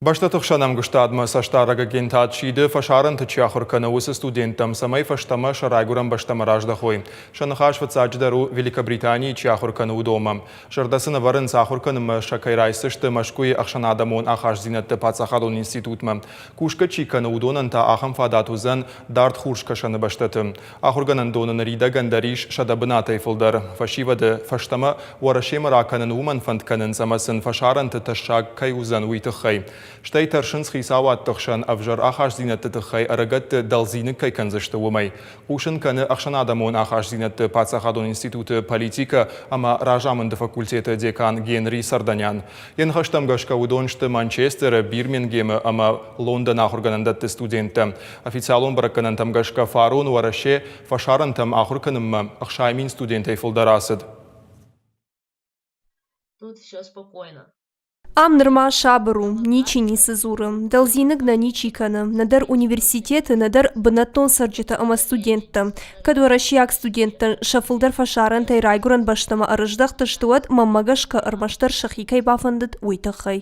Бӕстӕты хсӕн ӕмгуыстадмӕ цӕстдарӕг агентад сиды, фӕсарӕнты чи ахуыр кӕны, уыцы студенттӕм, цӕмӕй фӕстӕмӕ сӕ райгуырӕн бӕстӕмӕ раздӕхой. Сӕ ныхас фыццаджыдӕр у, Великобританийы чи ахуыр кӕны, уыдонмӕ. Зӕрдӕ сын ӕвӕрынц, ахуыр кӕнынмӕ сӕ кӕй райсдзысты Мӕскуыйы ӕхсӕнадӕмон ахастдзинӕдты паддзахадон институтмӕ. Кусгӕ чи кӕны, уыдонӕн та ахӕм фадат уыдзӕн дард хурскӕсӕны бӕстӕты. Ахуыргӕнӕндоны ныридӕгӕн дӕр ис 100 бынатӕй фылдӕр. Фӕсивӕды фӕстӕмӕ Уӕрӕсемӕ ракӕнын уымӕн фӕнд кӕнынц ӕмӕ сын фӕсарӕнты тӕссаг кӕй уыдзӕн, уый тыххӕй. Стӕй тӕрсынц хицауадты хсӕн ӕвзӕр ахастдзинӕдты тыххӕй ӕрыгӕтты дӕлдзиныг кӕй кӕндзысты, уымӕй. Хъусын кӕны ӕхсӕнадӕмон ахастдзинӕдты паддзахадон институты политикӕ ӕмӕ разамынды факультеты декан Генри Сарданян. Йӕ ныхӕстӕм гӕсгӕ уыдон сты Манчестеры, Бирмингемы ӕмӕ Лондоны ахуыргӕнӕндӕтты студенттӕ. Официалон бӕрӕггӕнӕнтӕм гӕсгӕ фарон Уӕрӕсе фӕсарӕнтӕм ахуыр кӕнынмӕ 60 000 студентӕй фылдӕр ацыд. Тут все спокойно. Ам нырма сабыр у, ничи ницы дзуры, дӕлдзиныг нӕ ничи кӕны, нӕдӕр университеты, нӕдӕр бынӕттон цӕрджытӕ ӕмӕ студенттӕ. Кӕд уӕрӕсейаг студенттӕн сӕ фылдӕр фӕсарӕнтӕй райгуырӕн бӕстӕмӕ ӕрыздӕхтысты, уӕд, мӕнмӕ гӕсгӕ, ӕрмӕстдӕр сӕхи кӕй бафӕндыд, уый тыххӕй.